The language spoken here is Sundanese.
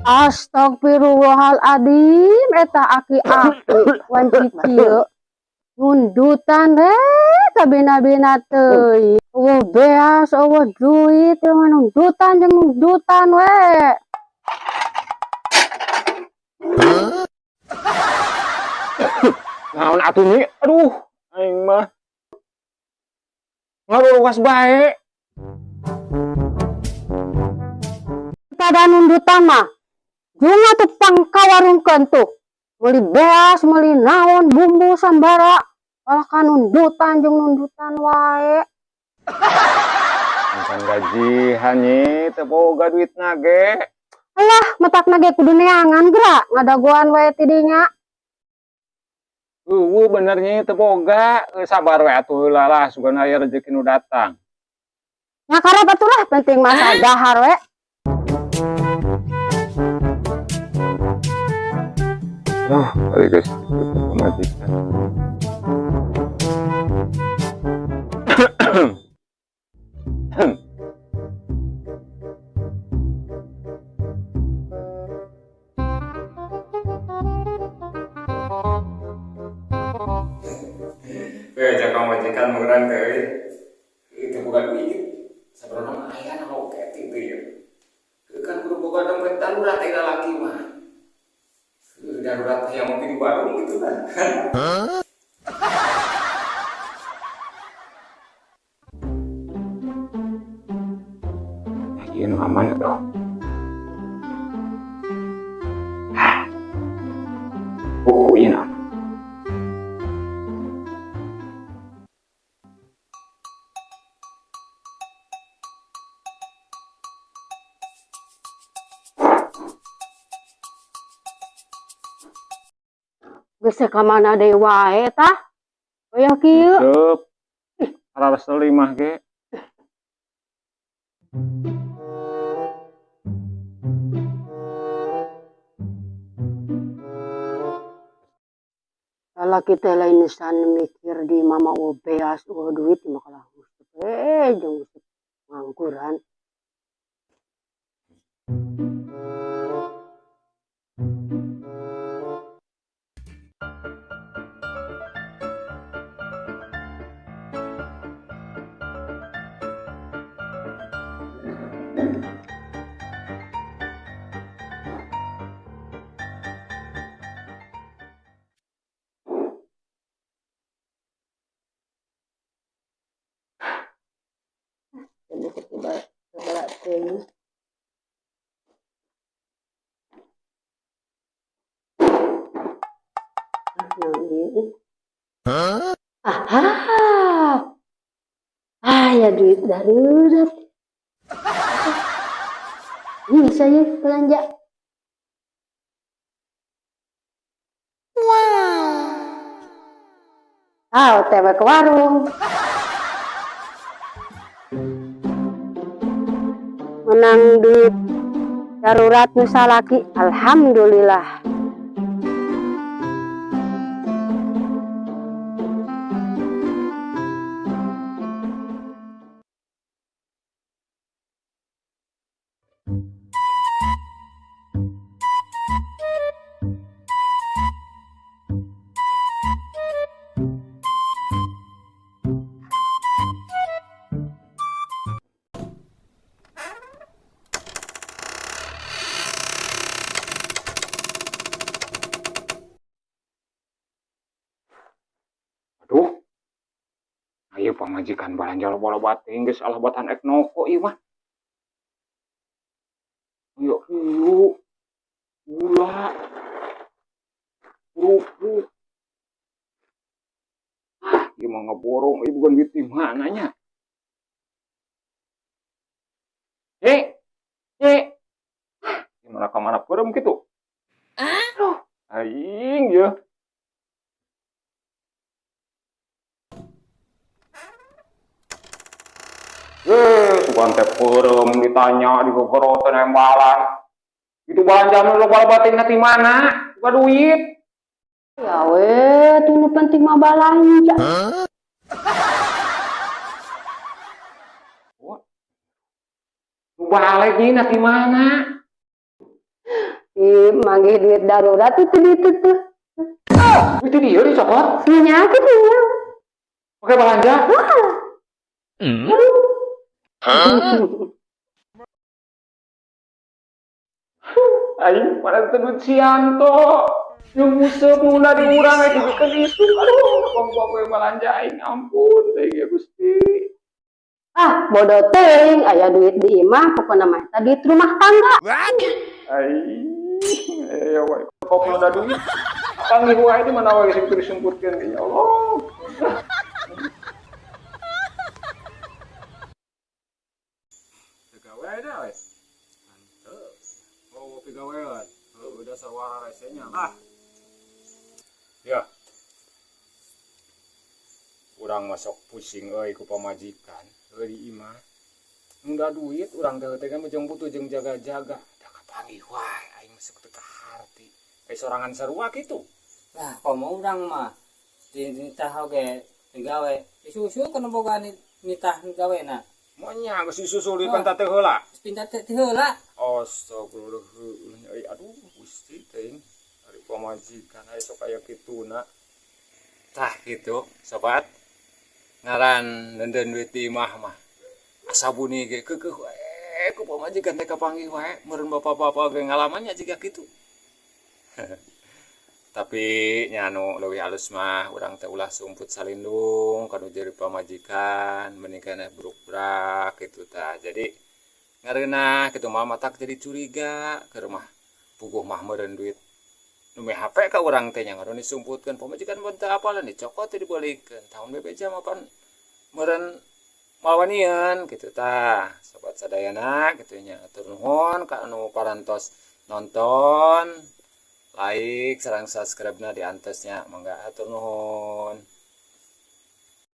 Astagfirullahaladzim, eta aki-aki wanci kieu nundutan kabina-bina teuing. Euweuh beas, euweuh duit, ieu mah nundutan jeung nundutan we. Naon atuh, Nyi? Aduh, aing mah. Ngaruas bae. Pada nundutan mah. Jung atuh pangkawarungkeun tuh. Meuli beas, meuli naon, bumbu sambara. Kalah ka nundutan jeung nundutan wae. Can gajihan, Nyi, teu boga duitna ge. Alah, matakna ge kudu neangan geura, ngadagoan wae ti dinya. Euweuh bener, Nyi, teu boga. Sabar we atuh heula lah, sugan aya rezeki nu datang. Nya karep atuh lah, penting mah dahar we. Ah, kali guys, pamajikan. Cek pamajikan meureun teh euy. Itu boga duit. Sabenerna mah aya na loket itu ya. Kan kudu boga dompet darurat teh lalaki mah. Darurat yang mungkin di warung gitu kan. Ieu nu aman atuh. Oh, ieu nu aman. Geus ka mana deui wae tah? Aya kieu. Seup. Araresel imah ge. Lalaki teh lain san mikir di mama eueuh beas, eueuh duit mah kalah nguseup we jeung nguseup ngangguran. Aha. Ah, ya duit darurat. Ini saya belanja. Wow. Ah, OTW ke warung. Menang duit darurat nu salaki, alhamdulillah. Aduh. Ayo pamajikan balanja loba-loba teuing geus alah batan ek noko ieu mah. Ayo kieu. Gula. Kerupuk. Ah, ieu mah ngaborong ieu bukan duit di mana nya. Ieu mana ka mana peureum kitu? Aduh, aing yeuh. Sugan teh peureum ditanya di gogorotan embalan. Itu belanja nu loba-loba teh ti mana? Buka duit. Ya we, tuh nu penting mah balanja. Huh? Balik nih nanti mana? Di manggih duit darurat itu di itu tuh. Itu dia dicokot. Nya kitu nya. Oke belanja. Aing pada duit Sianto. Yang museup munda di urang eta dibikeun isuk. Aduh, kompo kowe belanja aing ampun teh ya Gusti. Ah, bodoh teuing aya duit di imah pokona mah eta duit rumah tangga. Aing, ya wae kok munda duit. Panggih wae di mana wae sing disumputkeun ya Allah. Gawe dah we. Mantep. Oh, pigawean. Udah sawara resenya. Ah. Ya. Urang masuk pusing euy ku pamajikan. Euy di imah. Nunda duit urang teh teh kan jeung butuh jeung jaga-jaga. Da kapanggih wae aing masuk teu kaharti. Ai sorangan sarua kitu. Lah, komo urang mah dititah oge digawe. Disusul kana boga nitah gawena. Monya geus disusul di pantat teh heula. Geus pindah teh heula. Astagfirullah. Euy aduh Gusti teuing. Ari pamajikan aya sok aya kituna. Tah kitu sobat. Ngaran neundeun duit di imah mah. Asa buni ge keukeuh we ku pamajikan teh kapanggih wae meureun bapak-bapak ge ngalamannya jiga kitu. Tapi nya anu leuwih alus mah urang teh ulah sumput salindung kanu jadi pamajikan mending keneh bruk-brak kitu tah. Jadi ngareunah kitu mah matak jadi curiga ke rumah puguh mah meureun duit nu HP ka urang teh nya ngaron disumputkeun pamajikan mun teu apalan dicokot teh dibalikeun tahun bebeja mah pan meureun mawanian kitu tah. Sobat sadayana kitu nya atur nuhun ka anu parantos nonton, like sareng subscribe-na diantosnya mangga atur nuhun.